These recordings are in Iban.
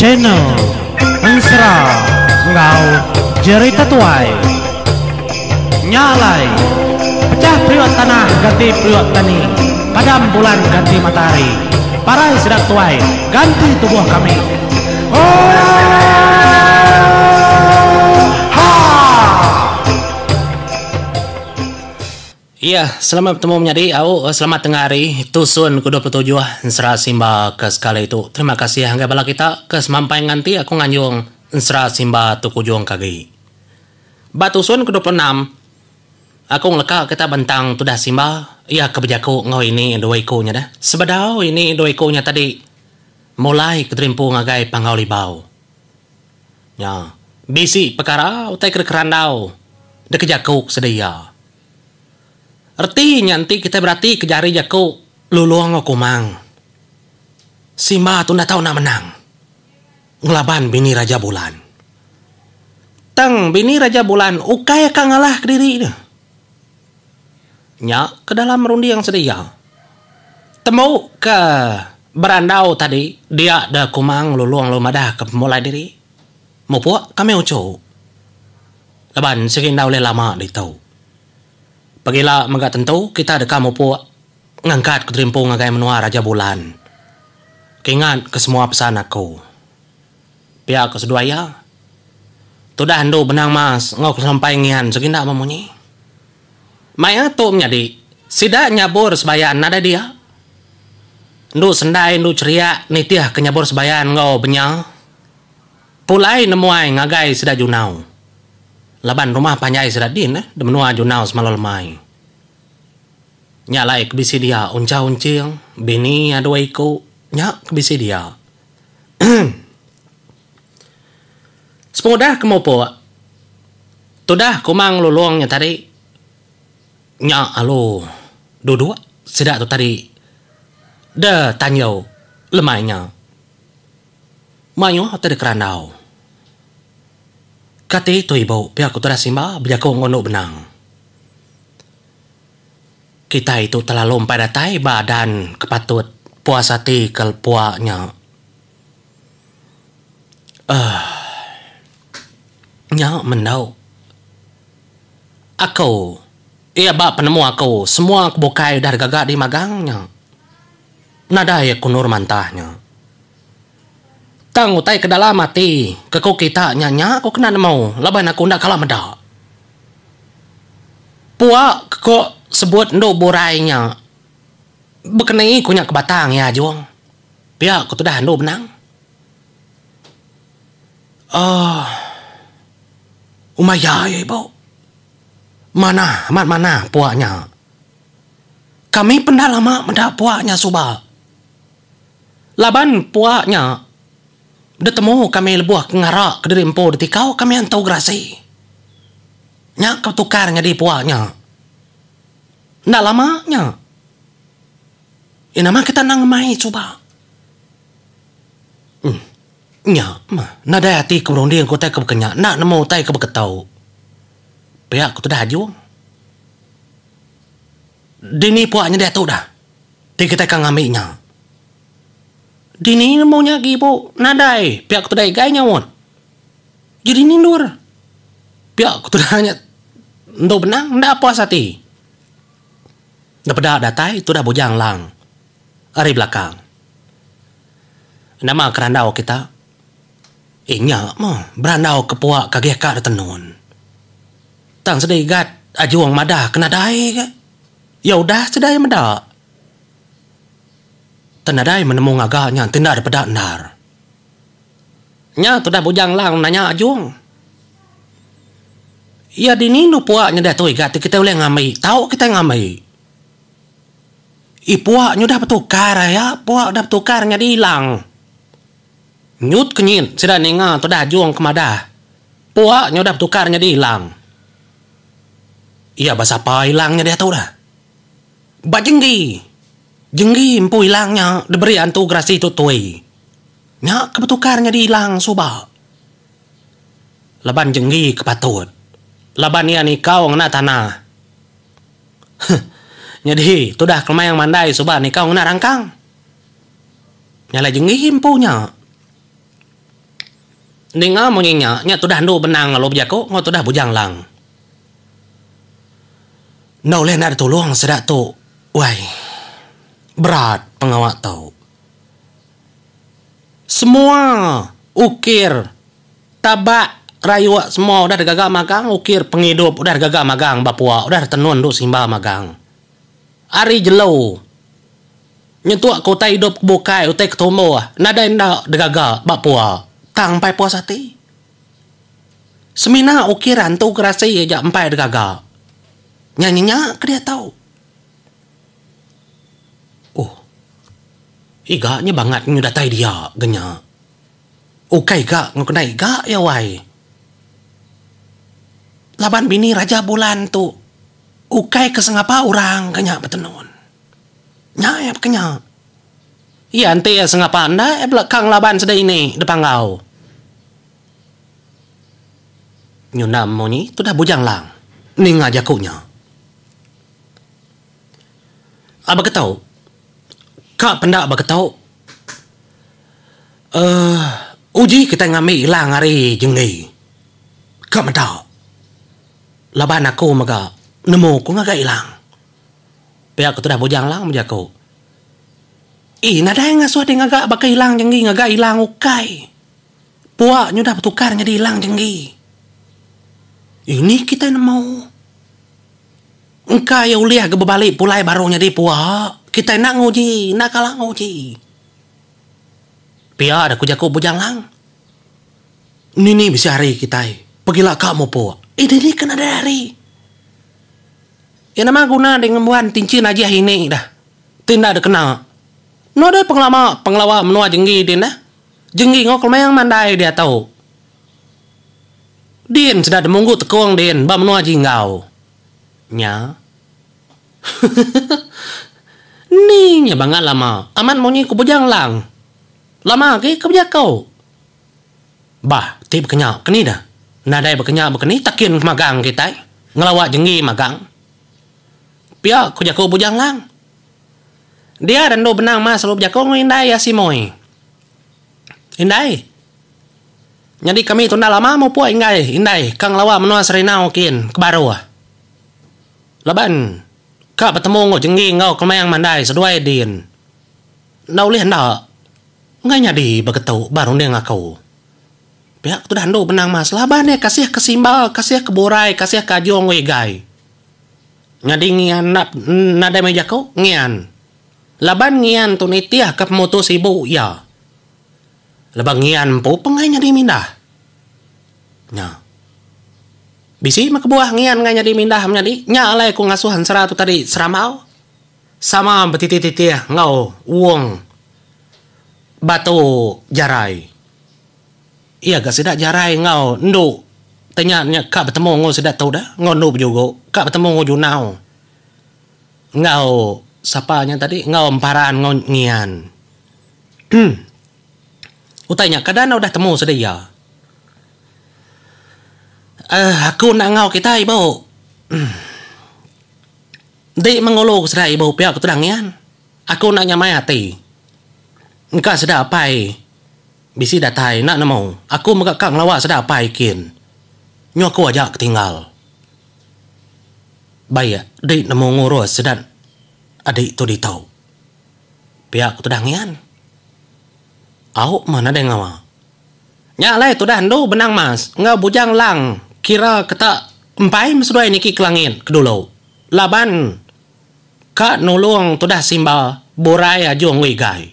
Channel Ensera enggau Jerita Tuai. Nya alai, pechah periuk tanah ganti periuk tani, padam bulan ganti matahari, parai sida tuai ganti tubuh kami. Oohaa! Iya, selamat betemu menyadi au selamat tengah hari tusun ke 27 Ensera Simba ke sekali tu. Terima kasih ngagai bala kita ke semampai nganti aku nganjung Ensera Simba tu kujung ke agi. Ba tusun ke 26 aku ngeleka kita bentang tudah Simba iya ke bejaku enggau ini dua iku nya deh. Sebedau ini dua iku nya tadi mulai ke terimpu ngagai Panggau Libau. Nya, bisi pekara utai ke dikerandau deka jaku sida iya. Reti nya enti kitai berati ke jari jaku Lulong enggau Kumang. Simba tu enda tau enda menang ngelaban bini Raja Bulan. Tang bini Raja Bulan ukai ka ngalah kediri ne. Nya ke dalam runding sida iya. Tembu ke berandau tadi dia da Kumang Lulong lalu madah ke pemulai diri. Mupuk kami uchu. Laban sigi enda ulih lama ditu. Pagila mega tentu kita deka mupuk ngangkat keterimpu ngagai menua Raja Bulan. Kingat ke semua pesan aku. Pia ke seduai iya. Tudah endu benang mas enggau kesempai ngian sigi enda memunyi. Maya tu menyadi, sida nyabur sebayan nadai dia. Endu sendai endu cheriak nitih ke nyabur sebayan enggau benya. Pulai nemuai ngagai sida Junau. Laban rumah panjai sida din de menua Junau semalau lemai. Nya alai ke bisi dia Uncha Unching, bini iya dua iku nya ke bisi dia. Sepengudah ke mupuk, tudah Kumang Lulong nya tadi nya alu duduk sida tu tadi de tanjau lemai nya. Mayuh ti dikerandau. Kati tu ibu pia ku tudah Simba bejaku enggau endu benang. Kitai tu telalu empai datai ba adan ke patut puas ati ke pua nya. Uhh. Nya mendau. Aku, iya ba penemu aku semua ke bukai udah digaga di magang nya. Nadai aku endur mantah nya. Tang utai ke dalam ati ke ku kita nya nya ku kena nemu laban aku enda kala meda. Pua ke ko sebut endu burai nya bekeni ku nya ke batang iya ajung. Pia ku tudah endu benang. Ohh. Umai iya ibu. Manah amat manah pua nya. Kami penda lama meda pua nya suba. Laban pua nya ditemu kami lebuh ke ngara kediri empu ditikau kami antu gerasi. Nya ke betukar nyadi pua nya. Enda lama nya. Ih nama kita enda ngemai suba. Uhh nya mah nadai ati ke berunding ke utai ke baka nya enda nemu utai ke beketu. Pia ku tudah Ajung. Dini pua nya diatu dah. Ti kitai ka ngambi nya. Dini nemu nya agi ibu nadai pia ku tudah igai nyaut. Ji dini endur. Pia ku tudah nya endu benang enda puas ati. Enda peda datai tudah Bujang Lang ari belakang. Nama kerandau kita? Eh nya meh berandau ke pua ke agih ka ditenun. Tang sida igat Ajung madah ke nadai ga. Iya udah sida iya meda. Tang nadai menemu ngaga nya enti enda dipeda endar. Nya tudah Bujang Lang nanya Ajung. Iya dini endu pua nya diatu igat ti kitai ulih ngambi. Tau kitai ngambi. Ih pua nya udah betukar aya, pua udah betukar nyadi ilang. Nyut kenyit sida ninga tudah Ajung ke madah. Pua nya udah betukar nyadi ilang. Iya ba sapa ilang nya diatu dah. Ba jenggi. Jenggi empu ilang nya diberi antu gerasi tu tui. Nya ke betukar nyadi ilang suba. Laban jenggi ke patut. Laban iya nikau ngena tanah. Huh. Nyadi tudah kelemayang mandai suba nikau ngena rangkang. Nya alai jenggi empu nya. Ninga munyi nya, nya tudah endu benang lalu bejaku enggau tudah Bujang Lang. Enda ulih enda ditulung sida tu wai. Berat pengawa tu. Semua ukir tabak rayuk semua udah digaga magang, ukir pengidup udah digaga magang ba pua udah ditenun endu simba magang. Ari jelu nyentuk ke utai idup ke bukai utai ke tumbuh nadai enda digaga ba pua tang empai puas ati. Semina ukir antu gerasi aja empai digaga. Nya nya ke diatu. Oh. Iga nya bangat nyu datai dia ga nya. Ukai ga enggau kena iga iya wai. Laban bini Raja Bulan tu ukai ke sengapa orang ga nya betenun. Nya iya baka nya. Iya enti iya sengapa enda iya bela ka ngelaban sida ini da Panggau. Nyunda munyi tudah Bujang Lang ninga jaku nya. A beketu. Ka penda beketu. Uhh uji kitai ngambi ilang ari jenggi. Ka meda. Laban aku mega nemu ku ngaga ilang. Pia ku tudah Bujang Lang bejaku. Ih nadai ngasuh deh ngaga baka ilang jenggi ngaga ilang ukai. Pua nyudah betukar nyadi ilang jenggi. Ini kitai nemu. Engka iya ulih ga bebali pulai baru nyadi pua, kitai enda nguji, enda kala nguji. Pia da ku jaku Bujang Lang. Nini bisi hari kitai pegila ka mupuk. Eh dini ke nadai hari. Iya nama guna deh ngembuan tinchin ajih ini dah ti enda dikena. Nadai pengelama pengelawa menua jenggi din dah. Jenggi enggau kelemang mandai diatu. Din sida demunggu tekung din ba menua Jinggau. Nya. Ni nya bangat lama amat munyi ku Bujang Lang. Lama agi ke bejaku. Bah ti bekenya keni dah. Nadai bekenya bekeni takin ke magang kitai ngelawa jenggi magang. Pia ku jaku Bujang Lang. Dia rindu benang mas lalu bejaku enggau indai iya Simoi. Indai. Nyadi kami tu enda lama mupuk inggai indai ka ngelawa menua Serinau kin ke baruh. Laban ka betemu enggau jenggi enggau kemayang mandai seduai din. Enda ulih enda enggai nyadi begetu ba runding aku. Pia ke tudah endu benang mas laban iya kasih ke Simba, kasih ke Burai, kasih ke Ajong enggau Igai. Nyadi ngian enda nadai meh jaku ngian. Laban ngian tu nitih ke pemutus ibu iya. Lebuh ngian empu pengai nyadi mindah. Nya. Bisi meh kebuah ngian enggai nyadi mindah menyadi. Nya alai aku ngasuh ensera tu tadi serambau. Sama betitih-titih enggau wong batu jarai. Iya ga sida jarai enggau endu te nya nya ka betemu enggau sida tu dah enggau endu bejugu ka betemu enggau junau enggau sapa nya tadi enggau emparan enggau ngian. Utai nya kada enda udah temu sida iya. Uhh aku enda enggau kita ibu. Enti mengulu ke sida ibu pia ke tudah ngian. Aku enda nyamai ati. Engka sida apai bisi datai enda nemu. Aku mega ka ngelawa sida apai kin. Nyu aku aja ke tinggal. Baik di nemu ngurus sida adi tu ditu. Pia ku tudah ngian. Au meh nadai ngawa. Nya alai tudah endu benang mas enggau bujang lang kira ke ta empai meh seduai niki ke langit ke dulu laban ka nulung tudah Simba burai ajung enggau igai.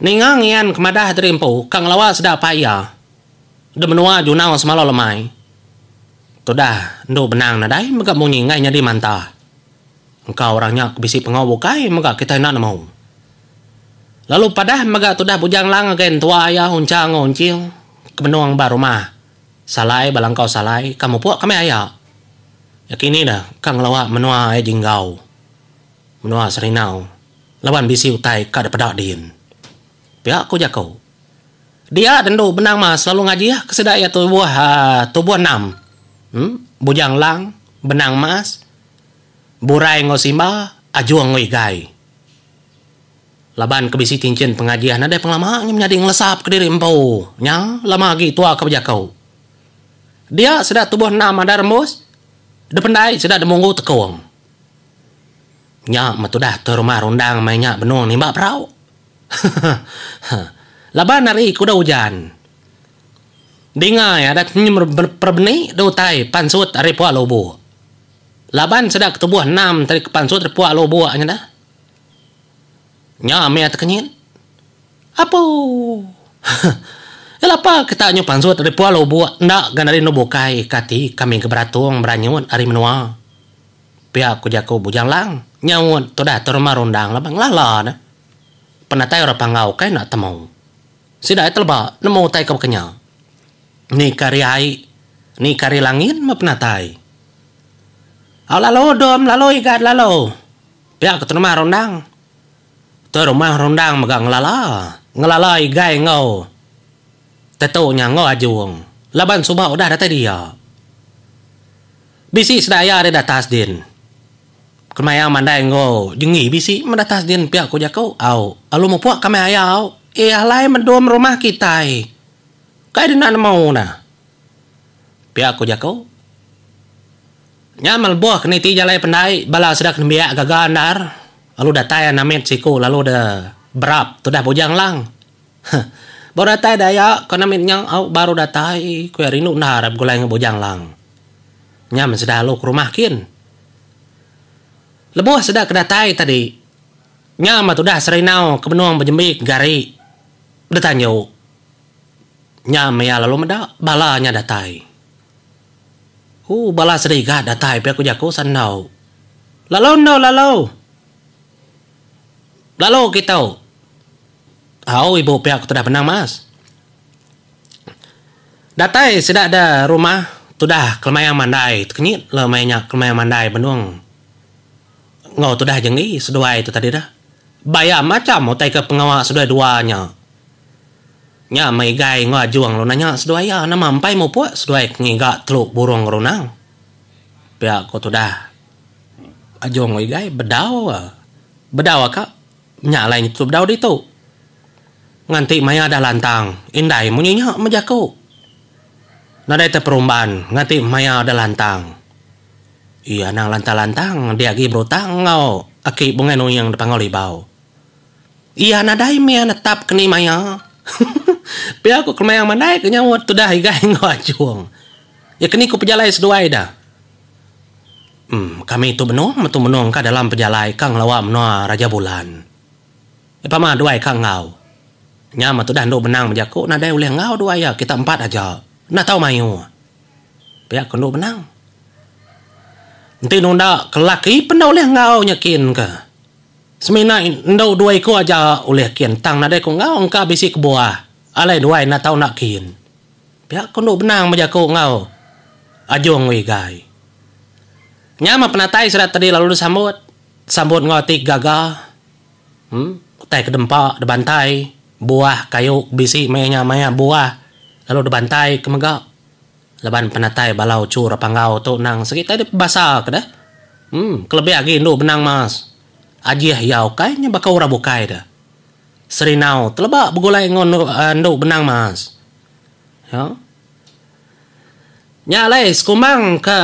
Ninga ngian ke madah diri empu ka ngelawa sida apai iya de menua Junau semalau lemai. Tudah endu benang nadai mega munyi enggai nyadi mantah. Engka orang nya ke bisi pengawa bukai mega kitai enda nemu. Lalu padah mega tudah Bujang Lang ngagai entua iya Uncha enggau Unching ke benung ba rumah Salai ba Langkau Salai ka mupuk kami aya. Ya kini dah ka ngelawa menua ai Jinggau, menua Serinau laban bisi utai ka dipeda din. Pia ku jaku. Dia dendu benang mas lalu ngajih ke sida iya tubuh aaa tubuh enam. Em Bujang Lang, Benang Mas, Burai enggau Simba, Ajung enggau Igai. Laban ke bisi tinchin pengajih nadai pengelama nya menyadi ngelesap kediri empu. Nya lama agi tua ke bejaku. Dia sida tubuh endam ada rembus, dependai sida demunggu tekung. Nya metudah tuai rumah rundang maya nya benung nimba perau. Laban hari ke udah ujan. Dinga iya adat perebeni da utai pansut ari puak lubok. Laban sida ke tubuh enam tadi ke pansut ari puak lubok nya dah. Nya mih tekenyit. Apoo. Iya lapa kita nyu pansut ari puak lubok enda ga ari endur bukai kati kami ke beratung beranyut ari menua. Pia ku jaku Bujang Lang nyaut tudah tu rumah rundang laban ngelala ne. Penatai orang Panggau kai enda temu. Sida ai teleba nemu utai ke baka nya. Ni ke ari ai, ni ke ari langit meh penatai. Au lalu dom lalu igat lalu. Pia ke rumah rundang. Tu rumah rundang mega ngelala. Ngelala igai enggau tetu nya enggau ajung laban suba udah datai dia. Bisi sida iya ari datas din. Kemaya mandai enggau jenggi bisi meh datas din pia ku jaku au alu mupuk kami aya au eh alai medom rumah kitai kai dina nemu ne pia ku jaku. Nya meh lebuh ke niti jalai pendai bala sida ke nembiak gaga endar lalu datai anak mit siku lalu de berap tudah Bujang Lang. Heh baru datai daya ku anak mit nya au baru datai ku iya rindu endar begulai enggau Bujang Lang. Nya meh sida alu ke rumah kin. Lebuh sida ke datai tadi, nya meh tudah Serinau ke benung bejembi ke gari betanju. Nya meh iya lalu meda bala nya datai. Ooh bala serigat datai pia ku jaku Sandau. Lalu endu lalu. Lalu kitu. Au ibu pia ku tudah benang mas. Datai sida da rumah tudah kelemayang mandai tekenyit le maya nya kelemayang mandai benung enggau tudah jenggi seduai tu tadi dah. Baya macham utai ke pengawa seduai dua nya. Nya meh igai enggau ajung lalu nanya seduai iya nama empai mupuk seduai ke ngiga telu burung ngerunang. Pia ko tudah ajung enggau igai bedau bedau aka. Nya alai nyetu bedau ditu. Nganti maya dah lantang, indai munyi nya meh jaku. Nadai teperumban nganti maya dah lantang. Iya anang lantang-lantang dia agi berutang enggau aki Bungai Nuing da Panggau Libau. Iya nadai mih netap keni maya. Pia ku Kemayang Mandai ke nyaut tudah igai enggau Ajung. Iya keni ku pejalai seduai dah. Em, kami tu benung metu menung ka dalam pejalai ka ngelawa menua Raja Bulan. Pama duai ka enggau. Nya meh tudah endu benang bejaku nadai ulih enggau duai iya kita empat aja. Enda tau mayuh. Pia ku endu benang. Enti nunda ke lelaki pen enda ulih enggau nya kin ke. Semina endu dua iku aja ulih kin tang nadai ku enggau engka bisi kebuah alai duai enda tau enda kin. Pia ku endu benang bejaku enggau Ajung Wigai. Nya meh penatai sida tadi lalu disambut. Disambut enggau ati gaga. Em utai ke dempa dibantai, buah kayu ke bisi maya nya maya buah lalu dibantai ke mega. Laban penatai bala uchu ra panggau tu endang sigi tai dipebasa ke deh. Em kelebih agi endu benang mas. Ajih iya ukai nya baka orang bukai deh. Serinau teleba begulai enggau endu benang mas. Ya. Nya alai sekumbang ke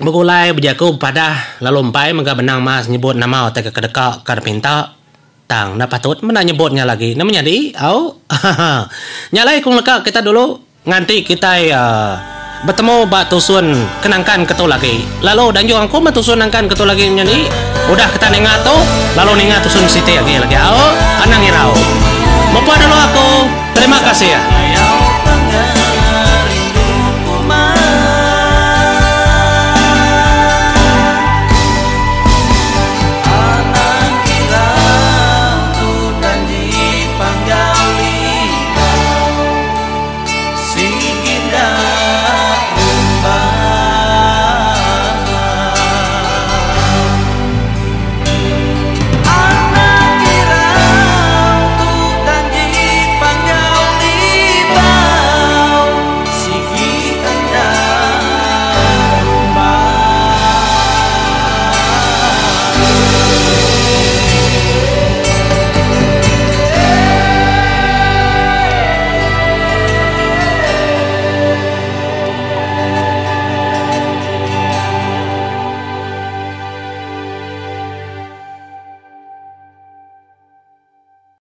begulai bejaku bepadah lalu empai mega benang mas nyebut nama utai ke kedeka ka dipinta tang enda patut menda nyebut nya lagi. Nama nyadi au. Nya alai ku ngeleka kita dulu. Nganti kitai betemu ba tusun ke nangkan ke tu lagi. Lalu danjung aku meh tusun nangkan ke tu lagi menyadi. Udah kita ninga tu, lalu ninga tusun siti agi lagi au. Anang irau. Mupah dulu aku. Terima kasih.